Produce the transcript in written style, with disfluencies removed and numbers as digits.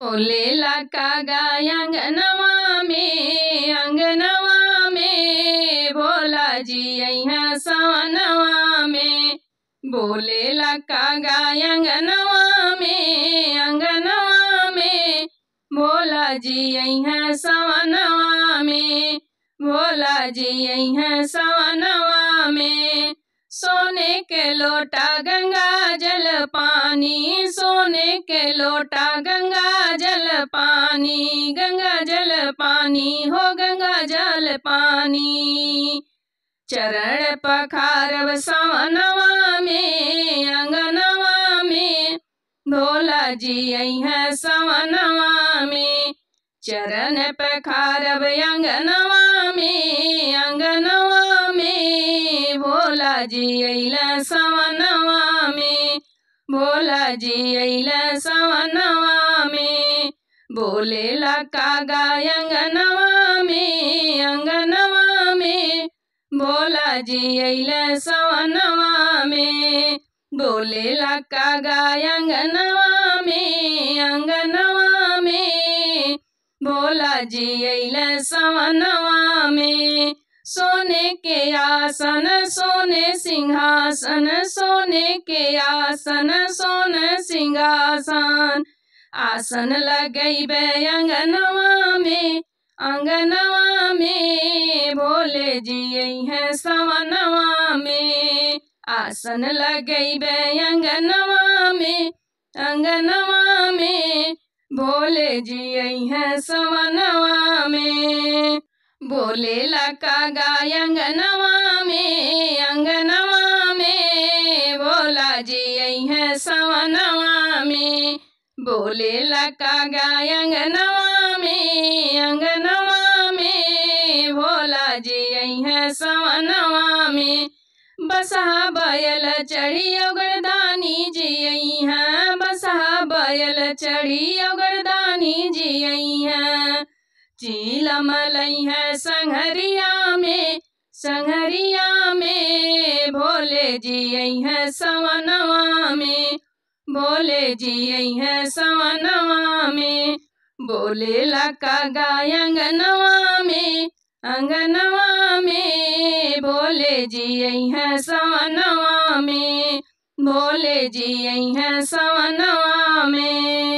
बोलेला कागा अंगनवा में, अंगनवा में भोला जी अइहा सवनवा में। बोलेला कागा अंगनवा में, अंगनवा में भोला जी अइहा सवनवा में। भोला जी अइहा सवनवा में। सोने के लोटा गंगा जल पानी, सोने के लोटा गंगा जल पानी, गंगा जल पानी हो गंगा जल पानी। चरण पखारब सवनवा में, अंगनवा में भोला जी अइहा सवनवा में। चरण पखारब अंगनवा में, अंगनवा में भोला जी अइला सवनवा में। भोला जी अइला सवनवा में। बोलेला कागा अंगनवा में, अंगनवा में भोला जी अइला सवनवा में। बोलेला कागा अंगनवा में, अंगनवा में भोला जी अइला सवनवा में। सोने के आसन सोने सिंहासन, सोने के आसन सोने सिंहासन। आसन लगैबे अंगनवा में, अंगनवा में भोले जी अइहे सवनवा में। आसन लगैबे अंगनवा में, अंगनवा में भोले जी अइहे सवनवा में। बोलेला कागा अंगनवा में, अंगनवा में भोला जी अइहे सवनवा में। बोलेला कागा अंगनवा में, अंगनवा में भोला जी अइहे सवनवा में। बसहा बैल चढ़ी अगरदानी जी अइहा, बसहा बैल चढ़ी अगरदानी जी अइहा। चीलम लइहा संघरिया में, संघरिया में भोले जी अइहा सवनवा में। भोले जी अइहा सवनवा में। बोलेला कागा अंगनवा में, अंगनवा में भोले जी अइहा सवनवा में। भोले जी अइहा सवनवा में।